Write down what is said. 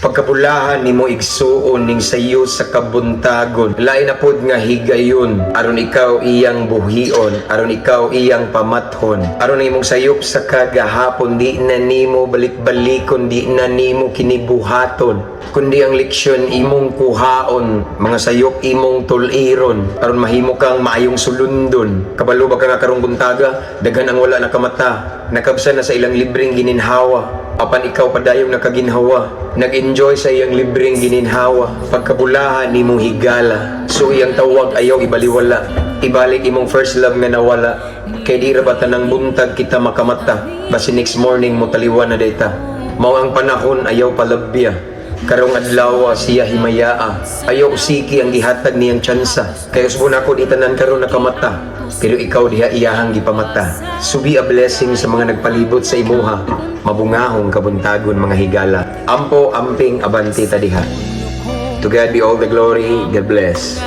Pagkabulahan nimo, igsuon, ning sayo sa kabuntagon. Lain na pod nga higayon, aron ikaw iyang buhion, aron ikaw iyang pamathon. Aron ang imong sayop sa kagahapon di na nimo balik-balikon, di na nimo kinibuhaton, kundi ang leksyon imong kuhaon, mga sayop imong tuliron, aron mahimo kang maayong sulundon. Kabalo ba ka nga karong buntaga, daghan ang wala nakamata, nakabsa na sa ilang libreng gininhawa? Apan ikaw padayong nakaginhawa, nag-enjoy sa iyang libreng gininhawa. Pagkabulahan nimong higala, so iyang tawag ayaw ibaliwala. Ibalik imong first love nga nawala. Kay di ra ba tanang buntag kita makamata? Basi next morning mo taliwan na data. Mao ang panahon ayaw palabya. Karong adlaw siya himayaa. Ayaw usiki ang gihatag niyang tsansa. Kay usbon ako, di tanan karon nakamata. Pero ikaw diha iyahang gipamata. So be a blessing sa mga nagpalibot sa imuha. Mabungahong kabuntagon, mga higala. Ampo, amping, abante ta diha. To God be all the glory. God bless.